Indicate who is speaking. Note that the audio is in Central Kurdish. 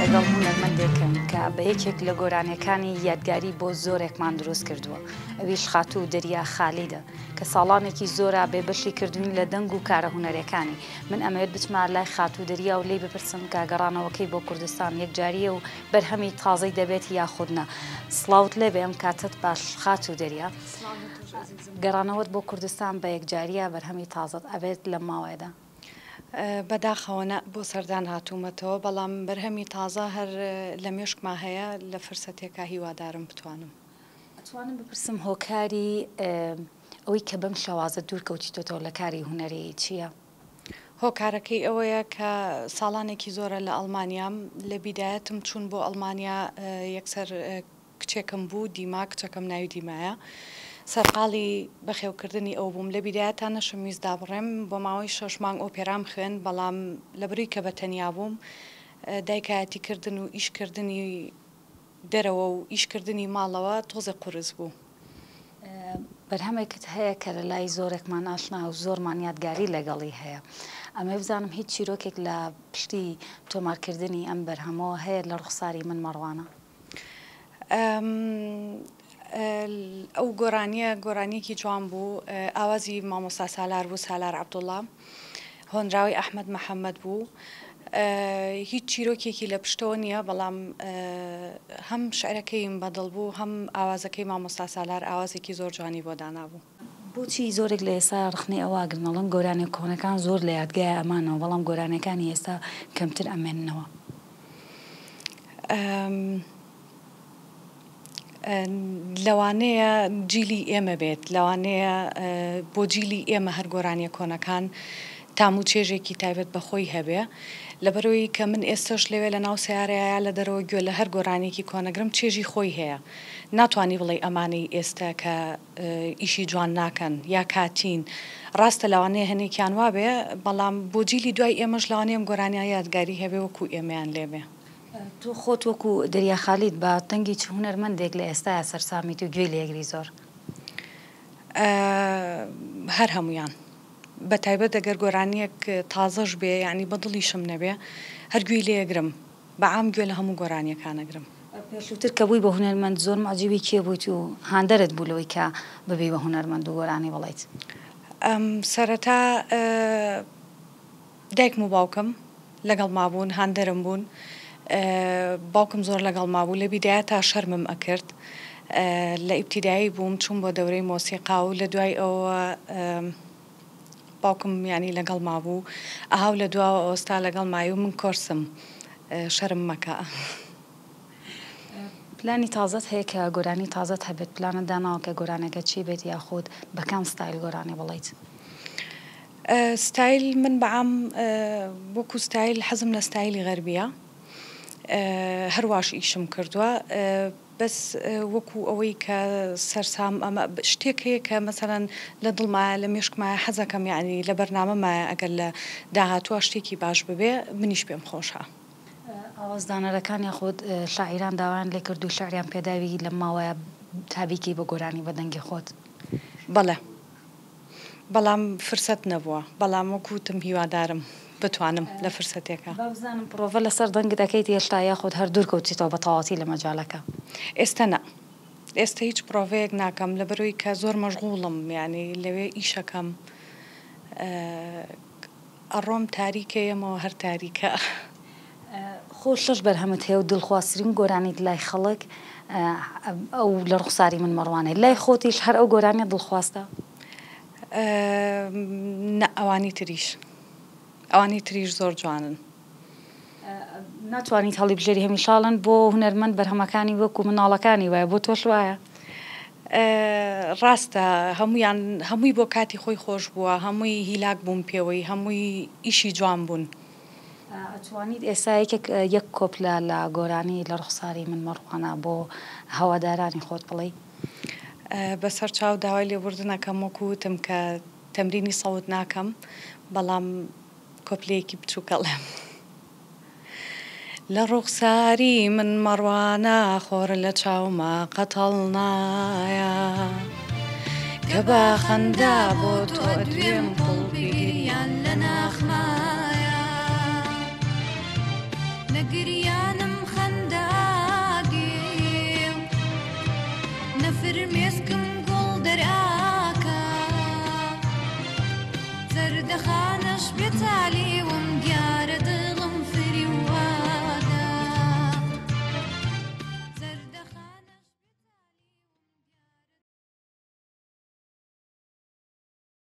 Speaker 1: لەگەڵ هونەرمەندێکم کە بە یەکێک لە گۆرانیەکانی یادگاری بۆ زۆرێکمان دروست کردووە ئەویش خاتوو دەریا خالیدە کە ساڵانێکی زۆرە بێبەشی کردوین لە دەنگ و کارە هونەرەکانی من ئەمەوێت بچمە لای خاتوو دەریا و لێی بپرسم کە گەڕانەوەکەی بۆ کوردستان یەکجارییە و بەرهەمی تازەی دەبێت یاخود نا. سڵاوت لێبێ ئەم کاتەت باش خاتوو دەریا. گەڕانەوەت بۆ کوردستان بە یەکجارییە بەرهەمی تازەت ئەبێت لەم ماوەیەدا؟
Speaker 2: بەداخەوە نا، بۆ سەردان هاتوومەتەوە، بەڵام بەرهەمی تازە هەر لە مێشکما هەیە، لە فرسەتێکا هیوادارم بتوانم.
Speaker 1: ئەتوانم بپرسم هۆکاری ئەوەی کە بەم شێوازە دوور کەوتیتەوە لە کاری هونەری چییە؟
Speaker 2: هۆکارەکەی ئەوەیە کە ساڵانێکی زۆرە لە ئەڵمانیام، لە بیدایەتم چوون بۆ ئەڵمانیا یەکسەر کچێکم بوو دیما، کچەکەم ناوی دیمایە، سەرقاڵی بەخێوکردنی ئەو بووم، لە بیدایەتا نەشم ویست دابڕێم، بۆ ماوەی شەش مانگ ئۆپێرام خوێند، بەڵام لەبری کە بە تەنیا بووم دایکایەتی کردن و ئیش کردنی دەرەوە و ئیش کردنی ماڵەوە تۆزێ قورس بوو.
Speaker 1: بەرهەمێکت هەیە کە لە لای زۆرێکمان ئاشنا و زۆرمان یادگاری لەگەڵی هەیە. ئەمەوێ بزانم هیچ چیرۆکێک لە پشتی تۆمارکردنی ئەم بەرهەمەوە هەیە لە ڕوخساری من مەڕوانە؟
Speaker 2: ئەو گۆرانییە گۆرانییەکی جوان بوو، ئاوازی مامۆستا سالار بوو، سالار عەبدوڵڵا. هۆنراوەی ئەحمەد محەمەد بوو. هیچ چیرۆکێکی لە پشتەوە نییە، بەڵام هەم شعرەکەیم بەدڵ بوو، هەم ئاوازەکەی مامۆستا سالار ئاوازێکی زۆر جوانی بۆ دانابوو.
Speaker 1: بۆچی زۆرێک لە ئێستا ڕەخنەی ئەوە ئەگرن ئەڵێن گۆرانیە کۆنەکان زۆر لە یادگای ئەمانەوە بەڵام گۆرانیەکانی ئێستا کەمتر ئەمێننەوە؟
Speaker 2: لەوانەیە جیلی ئێمە بێت، لەوانەیە بۆ جیلی ئێمە هەر گۆرانیە کۆنەکان تام و چێژێکی تایبەت بە خۆی هەبێ. لەبەرئەوەی کە من ئێستەش لەوێ لە ناو سەیارەیا یا لە دەرەوە گوێ لە هەر گۆرانیەکی کۆنەگرم چێژی خۆی هەیە. ناتوانی بڵێی ئەمانەی ئێستە کە ئیشی جوان ناکەن یا کاتین. ڕاستە لەوانەیە هەنێکیان وابێ، بەڵام بۆ جیلی دوای ئێمەش لەوانەیە ئەم گۆرانیە یادگاری هەبێ وەکوو ئێمەیان لێبێ.
Speaker 1: تۆ خۆت وەکو دەریا خالید بە دەنگی چ هونەرمەندێک لە ئێستایا سەرسامیت و گوێی لێگری زۆر؟
Speaker 2: هەر هەموویان بە تایبەت ئەگەر گۆرانیەک تازەش بێ یانی بە دڵیشم نەبێ هەر گوێی لێگرم بە عام گوێ لە هەموو گۆرانیەکان ئەگرم.
Speaker 1: پێشووتر کە بووی بە هونەرمەند زۆر موعجیبی کێ بوویت و هاندەرت بوو لەوەی کە ببی بە هونەرمەند و گۆرانی بڵێیت؟
Speaker 2: سەرەتا دایکم و باوکم لەگەڵما بوون، هاندەرم بوون، باوکم زۆر لەگەڵما بوو، لە بیدایەتا شەرمم ئەکرد، لە ئیبتیدایی بووم چووم بۆ دەورەی مۆسیقا و لە دوای ئەوە باوکم یانی لەگەڵما بوو، ئەها و لە دواوە ئۆستا لەگەڵمای و من کۆرسم شەرم مەکە.
Speaker 1: پلانی تازەت هەیە کە گۆرانی تازەت هەبێت، پلانت داناوە کە گۆرانەکە چی بێت یاخود بە کام ستایل گۆرانی بڵێیت؟
Speaker 2: ستایل من بە عام وەکو ستایل حەزم لە ستایلی غەربیە هەر واش ئیشم کردووە بەس وەکو ئەوەی کە سەرسام ئەمە شتێک هەیە کە مەسەلەن لە دڵمایە لە مێشکمایە حەزەکەم یانی لە بەرنامەمایە ئەگەر لە داهاتووە شتێکی باش ببێ منیش پێم خۆشە.
Speaker 1: ئاوازدانەرەکان یاخود شاعیران داوایان لێکردووی شعریان پێداوی لەم ماوەیە تا بیکەی بە گۆرانی بە دەنگی خۆت؟
Speaker 2: بەڵێ بەڵام فرسەت نەبووە بەڵام وەک وتم هیوادارم بتوانم لە فرسەتێکا.
Speaker 1: با بزانم پڕۆڤە لەسەر دەنگت ئەکەیت هێشتا یاخود هەر دوور کەوتیتەوە بە تەواوەتی لە مەجالەکە؟
Speaker 2: ئێستە نا ئێستە هیچ پڕۆڤەیەک ناکەم لەبەرئەوەی کە زۆر مەشغوڵم یانی لەوێ ئیشەکەم ئەڕۆم تاریکە یەمەوە هەر تاریکە.
Speaker 1: خۆ شەش بەرهەمت هەیە و دڵخوازترین گۆرانیت لای خەڵک ئەو لە ڕوخساری من مەڕوانێ لای خۆتیش هەر ئەو گۆرانیە دڵخوازتە؟
Speaker 2: نا ئەوانی تریش ئەوانی تریش زۆر جوانن.
Speaker 1: ناتوانیت هەڵیبژێری هەمیشە ئەڵێن بۆ هونەرمەند بەرهەمەکانی وەکو مناڵەکانی وایە بۆ تۆش وایە؟
Speaker 2: ڕاستە هەموویان هەمووی بۆ کاتی خۆی خۆش بووە هەمووی هیلاک بووم پێوەی هەمووی ئیشی جوان بوون.
Speaker 1: ئەتوانیت ئێستا یەکێک یەک کۆپلە لە گۆرانی لە ڕوخساری من مەڕوانە بۆ هەوادارانی خۆت بڵێی؟
Speaker 2: بەسەر چاو داوای لێبوردن ئەکەم وەکو وتم کە تەمرینی سەوت ناکەم بەڵام کۆپلەیەکی بچووک ئەڵێم. لە ڕوخساری من مەڕوانە خۆر لە چاوما قەت هەڵنایە کە بە خەندە بۆ تۆ ئەدوێم قوڵپی گریان لە ناخمایە.